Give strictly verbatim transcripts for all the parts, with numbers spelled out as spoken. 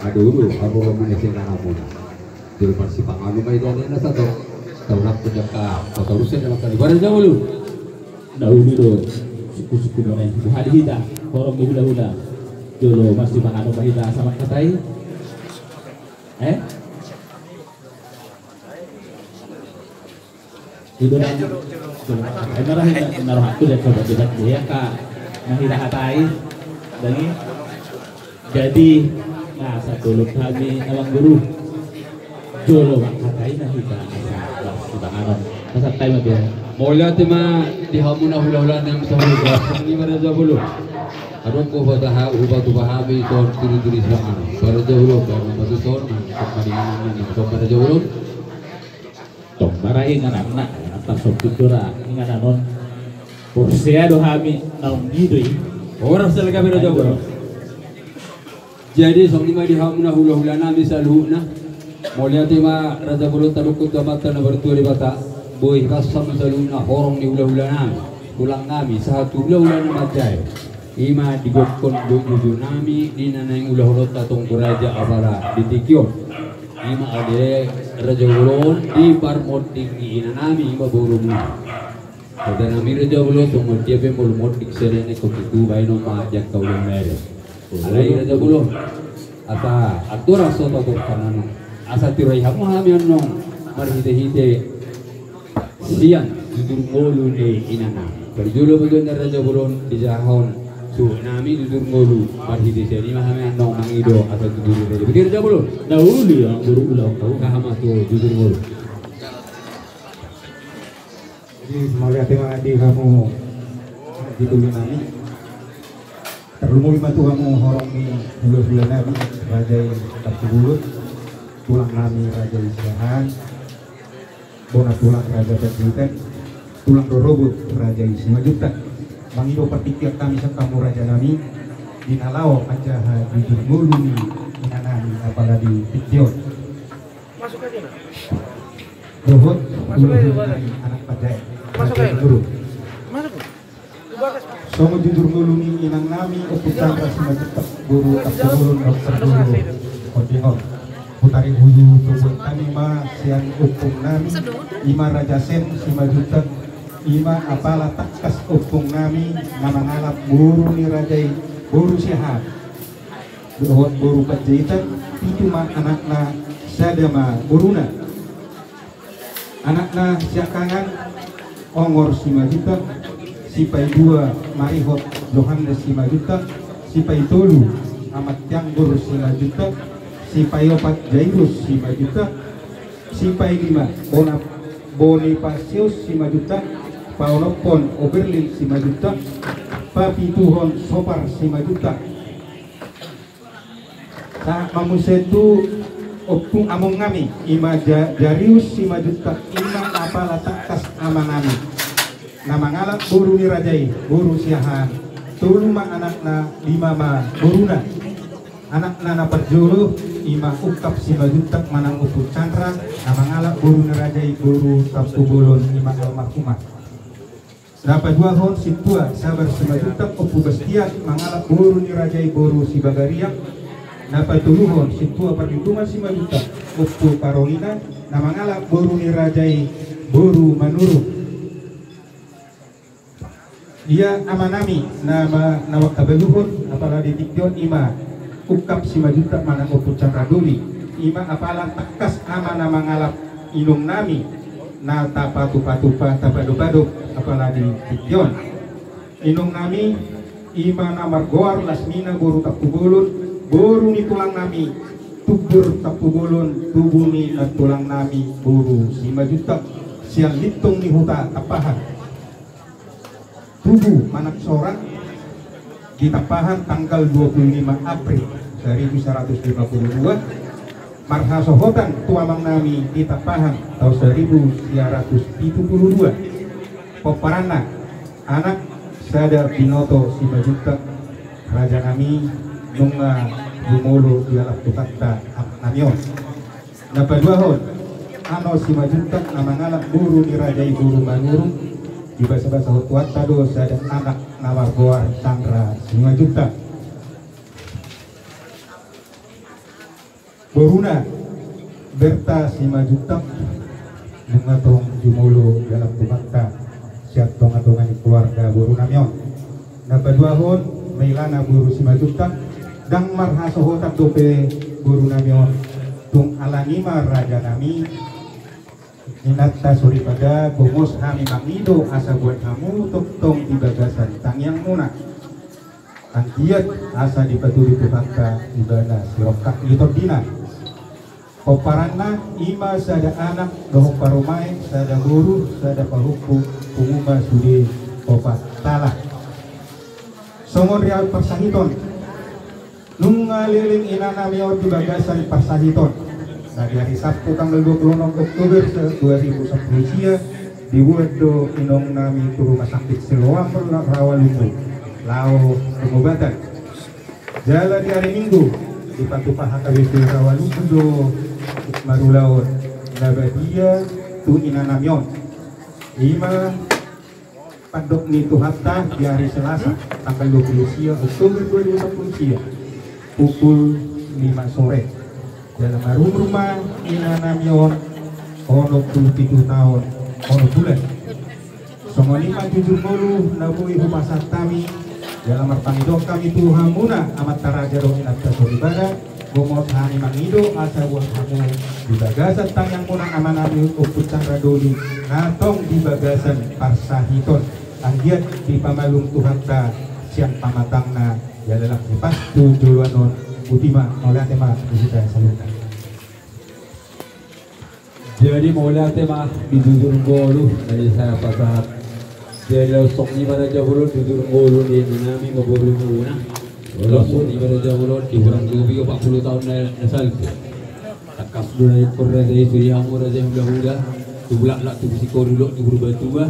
Adong do hamu romo ni sena namuna. Jolo marsipanganon ma hita na sato. Taulak penjaka patarusan dalam kali barang jauh lu. Na uli do suku-suku mana itu hadi hita horong di hula-hula. Jolo marsipanganon ma hita sama katai. Eh? Ido dan ai marah na rohakku dan coba coba dia ka na hira hatai. Dangi. Jadi na satu lut kami awang guru. Jolo mangkatai na hita asa. Sibanganon. Asa tai ma dia. Mauliate ma di hamu na hula-hula na sahuga. Ni maraja bulu. Adong ko bataha uba tu bahabi ton tiri-tiri sibanganon. Maraja bulu baru batu ton. Mangkok madingan mangkok maraja bulu. Tong marahi inganan na antar sopit dora inganan on. Porsea do hami naung nidoi. Orang selga beda jauh. Jadi songon i ma di hamu na hula-hula nami saluhutna. Mauliate ma raja bolon tadokon tu amanta na martua Debata. Boi pasam saluhutna horong ni hula-hula nami. Tulang nami sahat tu hula-hula na manjae. Ima digokkon do jujur nami di na naeng ulahononta tonggo raja apala di tingki on. Ima ale raja bolon di parmonding ni ina nami ima boru muna. Raja nami raja bolon songon dia pe molo monding selene ko tutu baenon ma jangka ulang mere. Alai raja bolon asa atur aso tatur kanano asa tirai hamu hami annong marhite-hite. Sian jujur ngolu ni inana. Parjolo bagian dari raja bolon di jahon suhut nami jujur ngolu marhite sian ima hami annong mangido asa jujur ni raja bolon. Dahulu ya guru ulang tahu. Kahama tu jujur ngolu. Jadi semoga tema di kamu di dulu nami. Terlumui ma tu hamu horong ni hula-hula nami raja i Tampubolon. Tulang nami raja i Siahaan. Bona tulang raja Panjaitan, tulang rorobot raja i Simanjuntak. Mangido partingkian kami sian hamu raja nami di na laho manjaha jujur ngolu ni ina nami apala di tingki on. Dohot ulu nami anak panjae. Masuk aja. Songon jujur ngolu ni inang nami Ompu Chandra Simanjuntak boru Tampubolon na parjolo. Hondingon hutari huyu tubuan nami ma sian ompung nami ima Raja Sen Simanjuntak ima apala tangkas ompung nami na mangalap boru ni raja i boru Siahaan. Dohot boru Panjaitan pitu ma anakna sada ma boruna. Anakna siangkangan Ongor Simanjuntak, sipaidua Marihot Johannes Simanjuntak, sipaitolu Amat Tianggur Simanjuntak, sipaiopat Jairus Simanjuntak, sipailima Bona Bonipasius Simanjuntak, paonomhon Oberlin Simanjuntak, papituhon Sopar Simanjuntak. Sahat ma muse tu ompung among nami ima Jarius Simanjuntak ima apala tangkas ama nami na mangalap boru ni raja i boru Siahaan. Tolu ma anakna lima ma boruna. Anakna na parjolo ima Ungkap Simanjuntak manang Ompu Chandra na mangalap boru ni raja i boru Tampubolon ima almarhumah. Na paduahon sintua Sabar Simanjuntak Ompu Bastian mangalap boru ni raja i boru Sibagariang. Na patoluhon sintua Parlindungan Simanjuntak Ompu Karolina na mangalap boru ni raja i boru Manurung. Ia ama nami na mangkabaluhon apala di tingki on ima Ungkap Simanjuntak manang Ompu Chandra Doli ima apala tangkas ama na mangalap inong nami na tapatupa-tupa tapadop-adop apala di tingki on. Inong nami ima na margoar Lasmina boru Tampubolon boru ni tulang nami Tumbur Tampubolon tubu ni nantulang nami boru Simanjuntak sian lintong ni huta Tampahan. Tubu manang sorang di Tampahan tanggal dua puluh lima April seribu seratus lima puluh dua. Marhasohotan tu amang nami di Tampahan taon seribu sia ratus pitu puluh dua. Pomparanna anak sada Binoto Simanjuntak raja nami nunga jumolo di alap Tuhanta amang nami on. Na paduahon Ano Simanjuntak na mangalap boru ni raja i boru Manurung. Dibasa-basahon Tuhanta do sada anak na margoar Chandra Simanjuntak. Boruna Berta Simanjuntak, nunga tong jumolo dalan Tuhanta sian tonga-tonga ni keluarga borunami on. Na paduahon, mailana boru Simanjuntak, ndang marhasohotan dope borunami on, tung alani ma rajanami, inanta soripada, gomos hami mangido asa boan hamu tongtong di bagasan tangiangmuna. Anggiat asa dipatudu Tuhanta ibana sirongkap ni tondina. Pomparanna i ma sada anak dohot parumaen, sada boru, sada pahompu, pungu ma sude opat tala. Songon riwayat parsahiton. Nunga leleng inanami on di bagasan parsahiton. Na di ari Sabtu tanggal dua puluh enam Oktober dua ribu sampulu sia, diboan do inongnami tu rumah sakit Siloam Rawalumbu laho pengobatan. Jala di ari Minggu, dipatupa H K B P Rawalumbu do marulaon na badia tu inanami on. I ma pandok ni Tuhanta di ari Selasa tanggal dua puluh sia Oktober dua ribu sampulu sia, pukul lima sore. Jala marumur ma inanami on onom pulu pitu taon onom bulan. Songon i ma jujur ngolu na boi hupasahat hami. Jala marpangidoan hami tu hamuna amanta raja dohot inanta soripada, gomos hami mangido asa boan hamu di bagasan tangiangmuna amanami Ompu Chandra Doli, na tong di bagasan parsahiton. Anggiat dipamalum Tuhanta sian pamatangna, jala laos dipas tu joloan on. Boti ma, mauliate ma di hita saluhutna. Jadi mauliate ma di jujur ngolu na di saya pasahat. Jadi laos songon i ma raja bolon, jujur ngolu di inanami ma borumuna. Laos songon i ma raja bolon, di hurang lobi opat pulu taon na, na salpu. Tangkas do na didok raja i, sude hamu raja hula-hula, tu bulak-bulak tu busikori, tu Purbatua,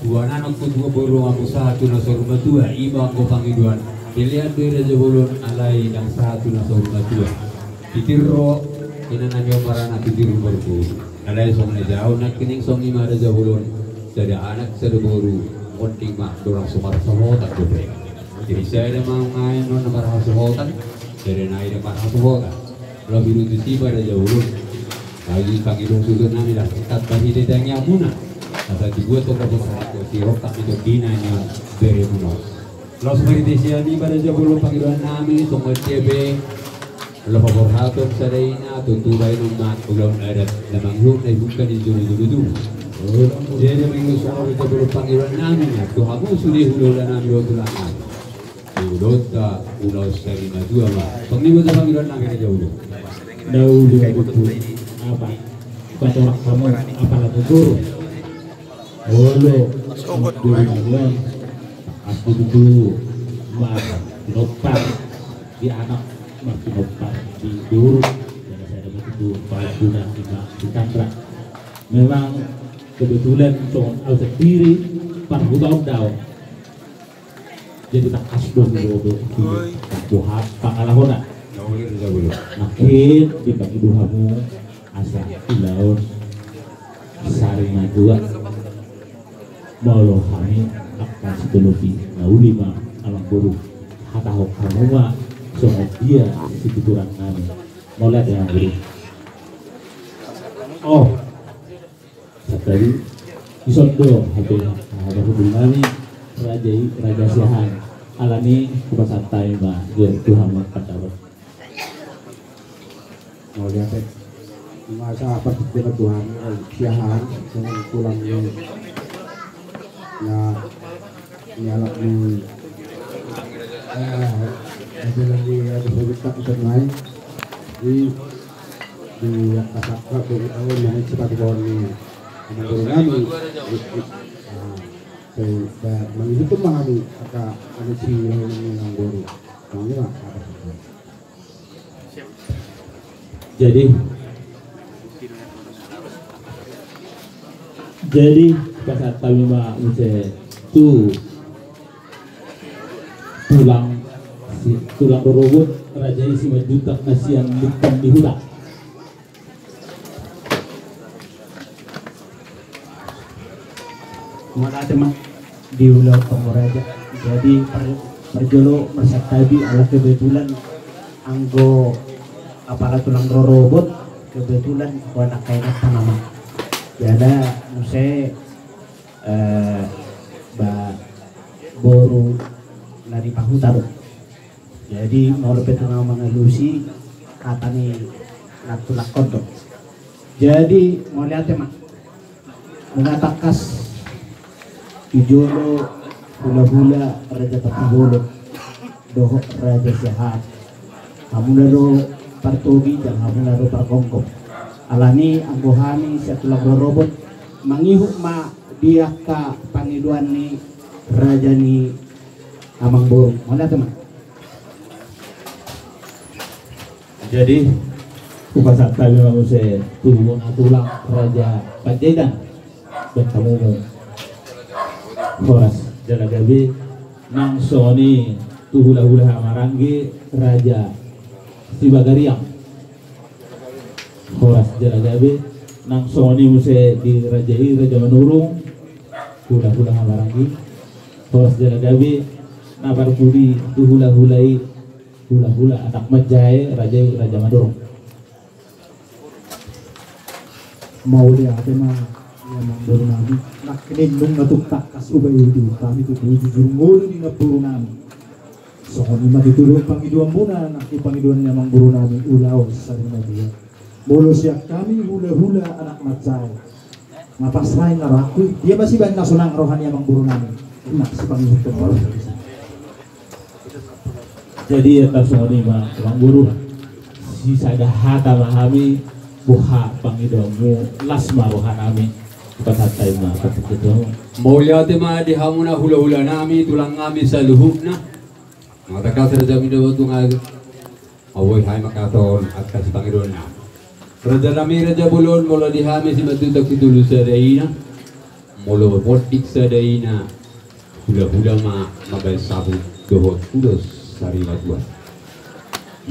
tu anak-anak tu boru, hamu sahat tu na saur matua. I ma anggo pangidoan. Dilean do i raja bolon, alai ndang sahat tu na saur matua. Titir ro inanami on maranak, titir ro marboru. Alai songon na jaha nangkining, songon i ma raja bolon, sada anak sada boru, monding ma, ndang so marhasohotan dope. Jadi sada ma nunga i na marhasohotan, sada nai ndang marhasohotan. Lobi do tusi ma raja bolon. Bagi pangidoan tutur nami, laos tetap bagi di tangiangmuna. Asa dibuat tong dapot sirongkap ni tondina ni on, beremuna on. Laos marhite sian i ma raja bolon pangidoan nami, songon dia pe, laos paborhaton sada ina, tontu baenon ma ulaon adat na mangihut na ibungka di jolo-jolo tubu. Jadi mangihut songon raja bolon pangidoan nami, na tu hamu sude hula-hula nami dohot tulang nami. Ulaonta ulaon sari matua ma. Songon i ma raja pangidoan nami, raja bolon. Na uli adutu apa? Patorang hamu apala tutur. Olo, sogot, dua ribu an. Aku tutu ma pinompar di anak, ma pinompar di boru. Jadi saya dapat itu pala guna di ma di Tangerang. Memang kebetulan songon au sendiri parhutaon do au. Jadi tangkas do, do, do, do. Oi. Buhat pangalahona. Makin dipangido hamu asa ulaon sari matua. Molo hami angka sitolopi na uli ma, amang boru, hatahon hamu ma songon dia situturan nami. Mauliate, amang boru. Oh. Satabi, ison do hape hata hudul nami, raja i, raja Siahaan. Alani hupasahat hami ma jo tu hamu pandapat. Mauliate. Masa apa tu Tuhan, eh, Siahaan, songon tulang ni, ya, ni anak ni, eh, jalan ni, ada sebut tak ikut naik. Di, di angka sangka, di, oh, naik sepatu bawah ni. Amang boru nami. Ah, pe, pe, mangihuthon ma hami angka anu si laho ni amang boru. Nami ma, apa? Jadi, jadi, pasahat hami ma muse tu tulang, si, tulang rorobot, raja i Simanjuntak na sian Lintang di Huta. Mauliate ma di ulaon panguraja. Jadi par-, parjolo marsantabi ala kebetulan anggo Apala tulang rorobot, kebetulan ho anak kainanta nama. Jala muse, eh, ba boru na di pahuta do. Jadi molo pe tu na mangalusi hata ni na tulangkon do. Jadi mauliate ma. Nunga tangkas tu jolo hulahula Raja Tampubolon dohot Raja Siahaan. Hamuna do partogi jala hamuna do pargomgom. Alani anggo hami sian tulang rorobot mangihut ma di angka pangidoan ni raja ni amangboru. Mauliate ma. Jadi hupasahat hami ma muse tu bona tulang Raja Panjaitan. Baen hamu ma. Horas jala gabe. Nang songon i tu hulahula hamaranggi Raja Sibagariang. Horas jala gabe. Nang songon i muse di raja i Raja Manurung. Hulahula hamaranggi. Horas jala gabe. Na parpudi tu hulahula i. Hulahula anak manjae raja i Raja Manurung. Mauliate ma di amangboru nami. Nangkining nunga tung tangkas hubaen hami tutu jujur ngolu di namboru nami. Songon i ma tutu dohot pangidoan muna nangkin pangidoan ni amangboru nami ulaon sari matua. Molo sian hami hulahula anak manjae. Nga pas lain na rohangku i. Dia masih baen na sonang roha ni amangboru nami. Ima sipangihuthon. Jadi ia tarsongon i ma amangboru. Sisada hata ma hami boha pangidoanmu las ma roha nami. Pasahat hami ma pangidoanmu. Mauliate ma di hamuna hulahula nami tulang nami saluhutna. Mata kasar jami dawa tungal. Mauliate hami mangkatai angka sipangidoan nami. Raja nami Raja Bolon, molo di hami Simanjuntak Situlusada ina, molo monding sada ina, hulahula ma mambaen saput dohot ulos sari matua.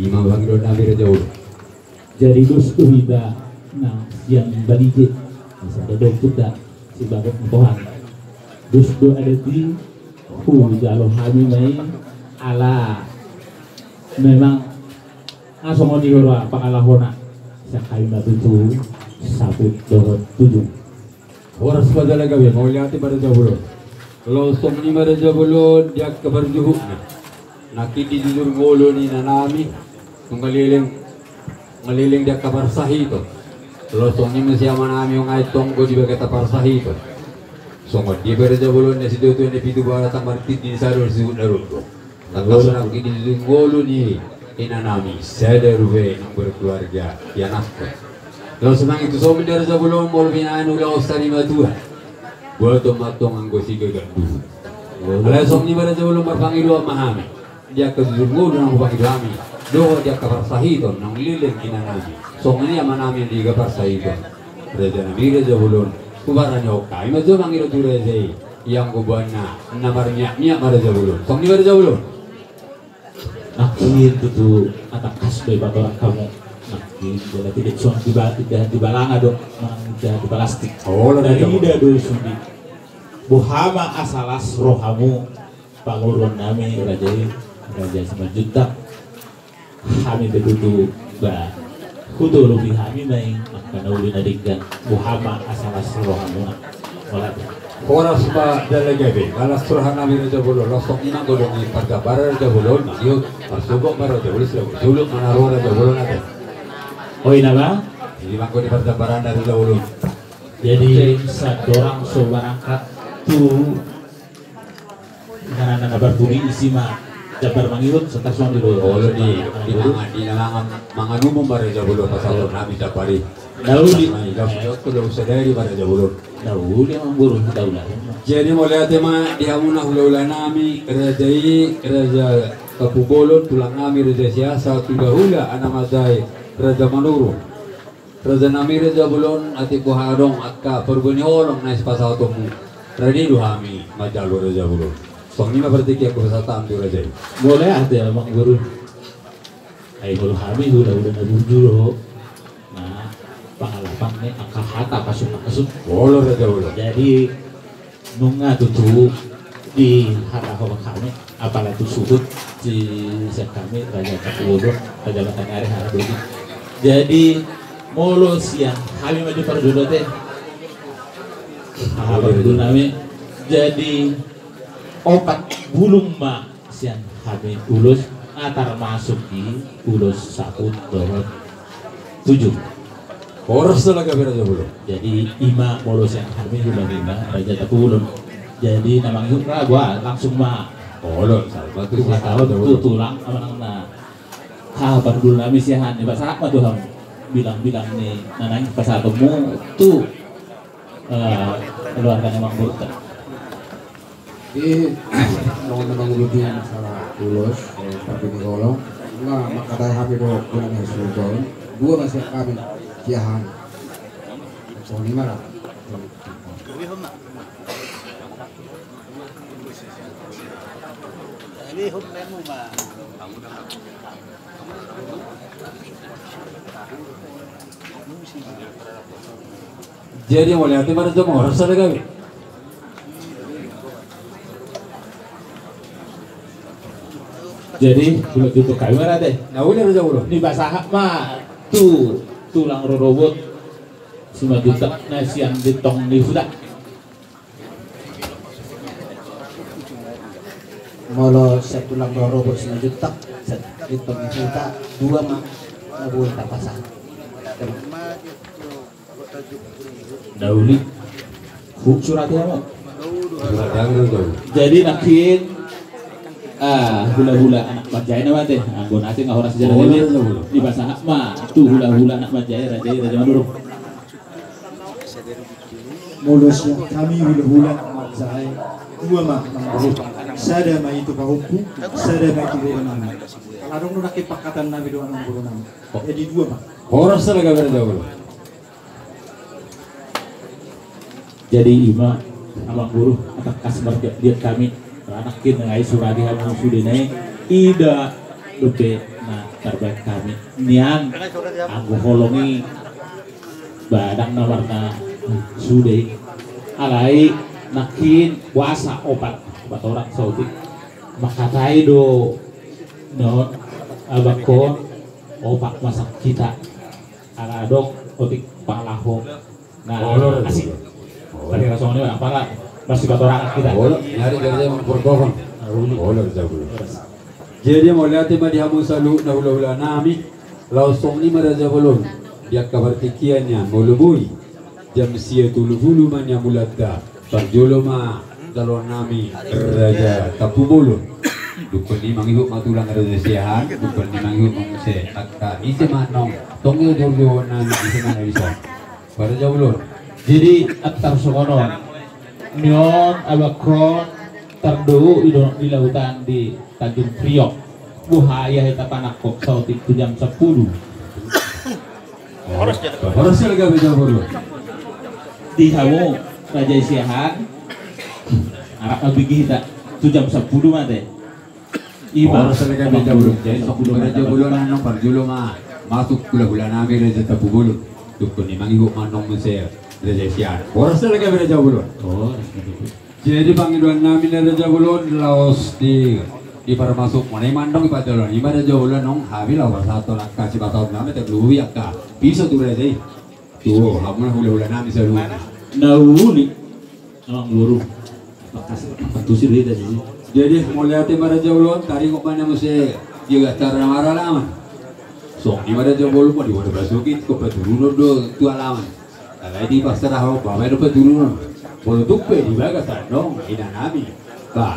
Ima pangidoan nami Raja Bolon. Jadi dos do hita na sian Balige, sada do ompunta Sibagot Pohan. Dos do adat i, hujalo hami ma i ala memang nga songon i do ra pangalahona. Sian hami ma tutu saput dohot tujung. Horas ma jala gabe, mauliate ma Raja Bolon. Laos songon i ma Raja Bolon di angka parjuhutna. Nangkin dijujur ngolu ni inanami, nunga leleng, nunga leleng di angka parsahiton. Laos songon i muse amanami, nunga i tonggo di bagata parsahiton. Songon dia pe Raja Bolon na sidoto ni pitu baratang martindi ni sada suhut na rondang. Tangkas nangkin dijujur ngolu ni inanami, sada rupe nang berkeluarga, ianakhon. Laos songon i tu somin da Raja Bolon, molo pinangan ulaon sari matua. Buat on mantong anggo sigagan duhut. Alai songon i ma Raja Bolon marpangidoan ma hami. Di angka jujur ngolu nang hupangido hami. Dohot di angka parsahiton nang leleng inanami. Songon i amanami di angka parsahiton. Raja nami Raja Bolon. Hubarani on hami ma jo mangido tu raja i. Ianggo boanna na marmiak-miak ma Raja Bolon. Songon i ma Raja Bolon. Nangkin tutu na tangkas do i patorang hamu. Nangkin jala tidak songon di ba-, tidak di balanga do, manang tidak di palastik. Olo, dari ida do sudi. Boha ma asa las rohamu panguruon nami raja i, Raja Simanjuntak. Hami pe tutu ba hutolopi hami ma i angka na uli na denggan. Boha ma asa las rohamuna. Horas ma jala gabe, las roha nami Raja Bolon. Laos songon i ma godang i parjambaran Raja Bolon, mangihut parsogop ma Raja Bolon, sulut ma na ro Raja Bolon ate. Oi nama. Jadi mangko di parjambaran dari Raja Bolon. Jadi sadorang so barangkat tu Inganan na parpudi isi ma jambar mangihut, setas songon i do. Olo di, di mangan, di mangan, mangan umum ma Raja Bolon, pasahaton nami jambar i. Na uli. Laos i, laos i, laos i sadari ma Raja Bolon. Na uli amangboru, daula. Jadi mauliate ma di hamuna hulahula nami, raja i, Raja Tampubolon, tulang nami Raja Siahaan, tu hulahula anak manjae Raja Manurung. Raja nami Raja Bolon, atik boha adong angka parbue ni holong na sipasahatonmu, rade do hami manjalo Raja Bolon. Songon i ma partingkian hupasahat hami tu raja i. Mauliate amangboru. Ai molo hami hulahula na burju do. Na pangalapan ni angka hata pasupasuna. Olo Raja Bolon. Jadi nunga tutu dihatahon hami, apala tu suhut sian hami Raja Tampubolon, Raja Batanari, hara bodi. Jadi molo sian hami ma di parjolo te. Aha, parjolo nami. Jadi opat bulung ma sian hami ulos, na tarmasuk i ulos saput dohot tujuh. Horas do, laga bera jabolo. Jadi ima molo sian hami, ima, ima raja Tampubolon. Jadi na mangihut ra, gua langsung ma. Olo, salma tu, tulang, amanang na. Ha, parjolo nami sian hami, pasahat ma tu hamu bilang-bilang ni na naeng pasahatonmu tu, eh, keluarga ni Amang Boru. Di, nunga manguliti masalah ulos, eh, parbini holong. Ima mangkatai hami do, guna ni suhut on. Dua ma sian hami, sian hami. Songon i ma ra. Jadi mauliate ma raja, horas sada gabe. Jadi, buat tutup kayu mana deh? Na uli, raja, uli. Dipasahat ma tu tulang rorobot Simanjuntak na sian Dintong ni Huta. Molo sian tulang rorobot Simanjuntak, sian Dintong ni Huta, dua ma na boi tapasahat. Na uli. Hu-, surati hamu. Surati hamu do. Jadi nangkin, ah, hulahula anak manjae na mate. Anggo na asing, horas jala. Oh, dulu. Iya, iya, iya. Dipasahat ma tu hulahula anak manjae, raja i, raja Madura. Molo sian hami hulahula anak manjae, dua ma, Amang Boru. Sada ma i tu pahompu, sada ma i tu boru nami. Ala adong do nangkin pangkatan nami dohot Amang Boru nami. Jadi dua ma. Horas sada gabe, raja, uli. Jadi ima, Amang Boru, tangkas marliat-liat hami. Nangkin nunga i surati hamu sude na i, ida dope na tarbaen hami. Nian, anggo holong i, ba ndang na marna sude i. Alai nangkin boasa opat, opat orang saotik. Mangkatai do, non, abangkon, opat ma sian hita. Ala adong otik pangalaho. Nah, olo, asik. Olo. Tadi rasongan ini apala masih kotoran kita. Olo, nyari kerja memperbohong. Olo. Olo, raja, olo. Jadi mauliate ma di hamu saluhutna hulahula nami, laos songon i ma, raja, bolon. Di angka partingkian nian molo boi jam sia tolu pulu ma nian mulanta. Parjolo ma jaloon nami Raja Tampubolon. Dungkon i mangihut ma tulang Raja Siahaan, dungkon i mangihut ma muse angka ise ma annon. Tong i jorjohon nami ise ma na bisa. Raja Bolon. Jadi antar songon on. Nion abangkon tardohot i do di lautan di Tanjung Priok. Boha ia hita panangkok saotik tu jam sampulu. Horas jala gabe, raja bolon. Di hamu Raja Siahaan, arap ma bigi hita tu jam sampulu mate. Ima. Horas jala gabe, raja bolon. Jadi sampulu, raja bolon, annon parjolo ma masuk hulahula nami Raja Tampubolon. Dungkon i mangihut ma annon muse Raja Siahaan. Horas jala gabe, raja bolon. Horas jala gabe. Jadi pangidoan nami na, raja bolon, laos di, di parmasuk muna i ma annon i pajaloan i ma, raja bolon, annon hami laho pasahathon angka sipasahat nami, tarlumobi angka piso tu raja i. Tu hamu na hulahula nami saluhutna. Na uli. Amang boru. Makasih, makasih, raja i. Jadi mauliate ma, raja bolon, taringot ma na muse di acara maralaman. Songon i ma, raja bolon, molo di bona basuki, ingkon paturunon do tu alaman. Alai di parserahan bapa do paturunon. Molo tung pe di bagas annon ina nami, ba,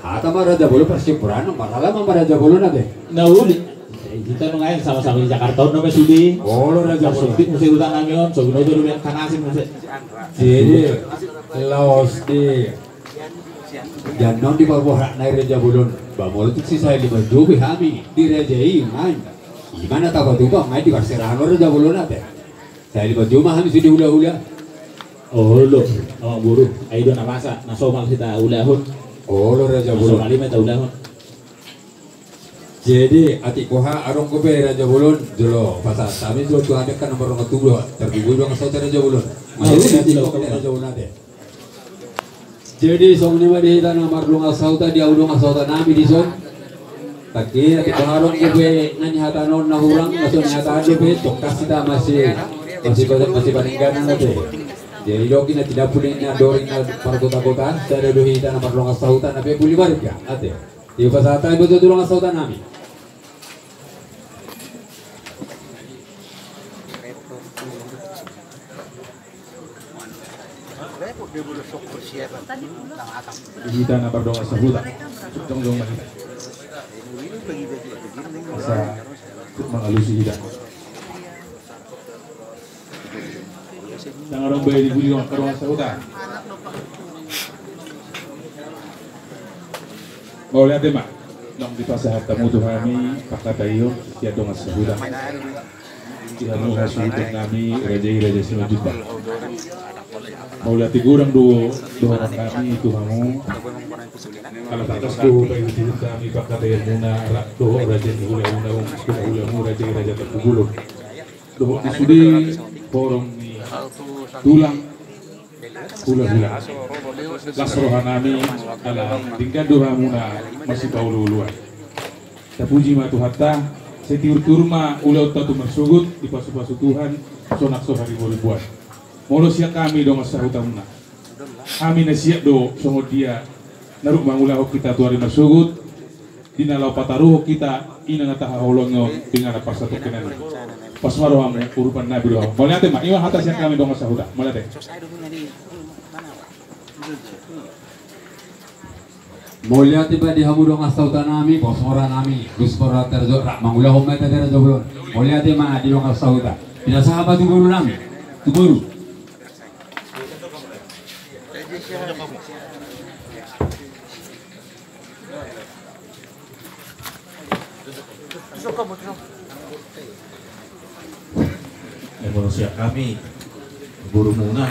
hata ma, raja bolon, parsimpuran on maralaman ma, raja bolon, ate. Na uli. Hita nunga i sama-sama di Jakarta on nama sude. Olo, raja bolon. Sempit muse huta nami on, so binoto do biar kanasin muse. Jadi laos di, annon di parboratna i, raja bolon, ba molo tung sisahali manjobi hami di raja i, ngai. Ima na tapatupa ngai di parserahan on, raja bolon, ate. Sahali manjou ma hami sude hulahula. Olo, amang boru, ai do na masa, na somal hita ulahon. Olo, raja bolon. Na somal i ma hita ulahon. Jadi atik boha adong dope, raja bolon, jolo pasahat hami jolo tu hami angka na mardongan tubu, tarlumobi dongan sahuta, raja bolon. Mauliate ma, raja bolon, ate. Jadi songon i ma di hita na mardongan sahuta, di ahu dongan sahuta nami dison. Tapi nanti baharong gue be nani hata non na hurang, langsung hata gue be, tongkas kita masih, masih banyak, masih bandingkan nanti. Jadi doki nanti dapur ini, dori na parkota-kota, sada do hita na mardongan sahuta, na pe puli barga, ate. Di pasal tadi betul tulang sahuta nami. Hita na mardongan sahuta. Jongjong ma hita. Asa mangalusi hita. Ndang adong bae di pudi dongan sahuta. Mauliate ma. Ndang dipasahat hamu tu hami pangkataion sian dongan sahuta. Di hamu hasuhuton nami, raja i Raja Simanjuntak. Mauliate godang do dohonon nami tu hamu. Ala tangkas do paihutihut hami pangkataionmuna rap dohot raja ni hulahula, hulahulamu raja i Raja Tampubolon. Dohot di sude horong ni tulang hulahula. Las roha nami ala denggan do hamuna masipaolooloan. Tapuji ma Tuhanta, sai tiurtiur ma ulaonta tu marsogot, dipasupasu Tuhan, sonang so hariboriboan. Molo sian hami dongan sahutamuna, hami na siap do songon dia na rap mangulahon hita tu ari marsogot, di na laho pataruhon hita i na tahaholongi on, denggan parsatongkinan i. Pos ma rohamu, urupan na binoan. Mauliate ma, i ma hata sian hami dongan sahuta. Mauliate. Mauliate ma di hamu dongan sahuta nami, pos ma roha nami, pos ma roha, tarjo rap mangulahon ma hita di Raja Bolon. Mauliate ma di dongan sahuta. Pinasahat ma tu boru nami. Tu boru. Eh, molo sian hami borumuna,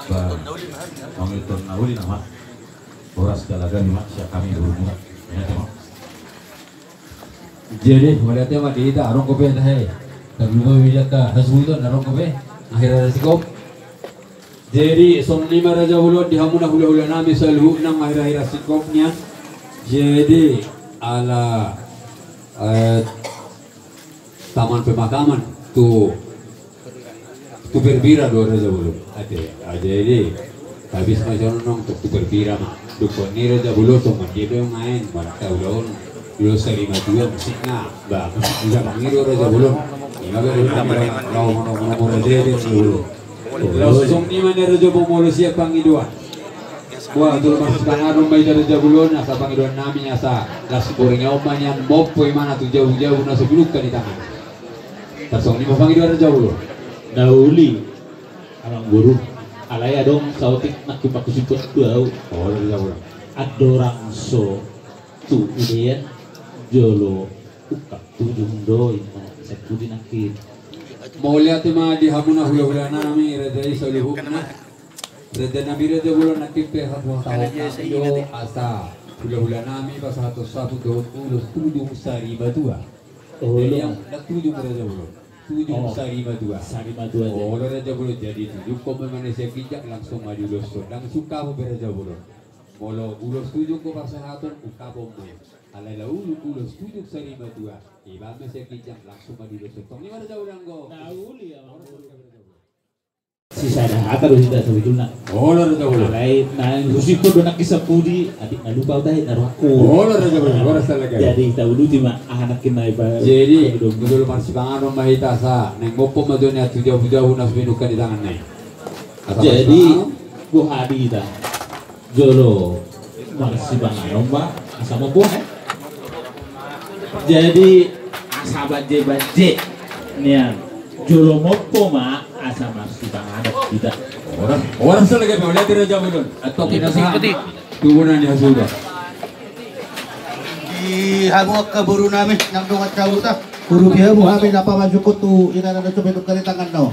ba, mangihuthon na uli nama. Horas gala-gala ma sian hami borumuna. Mauliate ma. Jadi, mauliate ma di hita, adong dope tahe. Tarlumobi jala hasuhuton, adong dope. Akhir-akhir sikop. Jadi, songon i ma Raja Bolon di hamuna hulahula nami saluhutna, akhir-akhir sikop nian. Jadi, ala, eh, taman pemakaman tu, tu perbira do Raja Bolon. Ate, ah, jadi, habis ma songon on tu, tu perbira ma. Dung songon i Raja Bolon, songon dia do main, mana tahu lawan. Ulos sarimatua, musikna. Ba, musik bisa mangido Raja Bolon. Ima ba, Raja Bolon. Langsung i ma ni Raja Bolon molo siap pangidoan. Wah, tu marsipanganon ma i Raja Bolon, asa pangidoan nami, asa las borngin on ma nian, mompo imana tu jabu-jabu na so pinungka ni tangan. Tarsongon i ma pangidoan Raja Bolon. Na uli, amangboru, alai adong saotik nangkin pakusimpon tu ahu. Oh, Raja Bolon. Andorang so tu udean jolo ungkap tujung do, ima na sampulu nangkin. Mauliate ma di hamuna hulahula nami, raja i saluhutna. Raja nami Raja Bolon, nangkin pe hatahon nami do asa hulahula nami pasahathon saput dohot ulos tujung sarimatua. Oh, jadi, ndang tujung Raja Bolon. Tujung sarimatua. Sarimatua. Olo Raja Bolon, jadi tujung, on ma na sian ginjang langsung ma diuloshon. Ndang sungkapon be Raja Bolon. Molo ulos tujung do pasahaton, ungkapon ma i. Alai laho ulos tujung sarimatua. Ibaen ma sian ginjang langsung ma diuloshon. Tong i ma Raja Bolon, anggo. Na uli, amangboru. Sisada hata do hita sabetulna. Olo Raja Bolon. Alai na husingkop do nangkin sampulu, atik na lupa au tahe na rohangku. Olo Raja Bolon, horas sahalak i. Jadi tauluti ma aha nangkin na iba. Jadi, jolo marsipanganon ma hita asa naeng mompo ma jo nian tu jabu-jabu na so pinungka ni tangan nai. Jadi, boha di hita. Jolo marsipanganon ma asa mompo, eh? Jadi asa banje-banje nian. Jolo mompo ma asa marsipanganon hita. Horas, horas sahalak i, mauliate Raja Bolon. Antong pinasahat. Tubunan ya sudah. Di hamu angka boru nami nang dongan sahuta, urupi hamu hami na pamasuk tu ina na so pinungka ni tangan nami.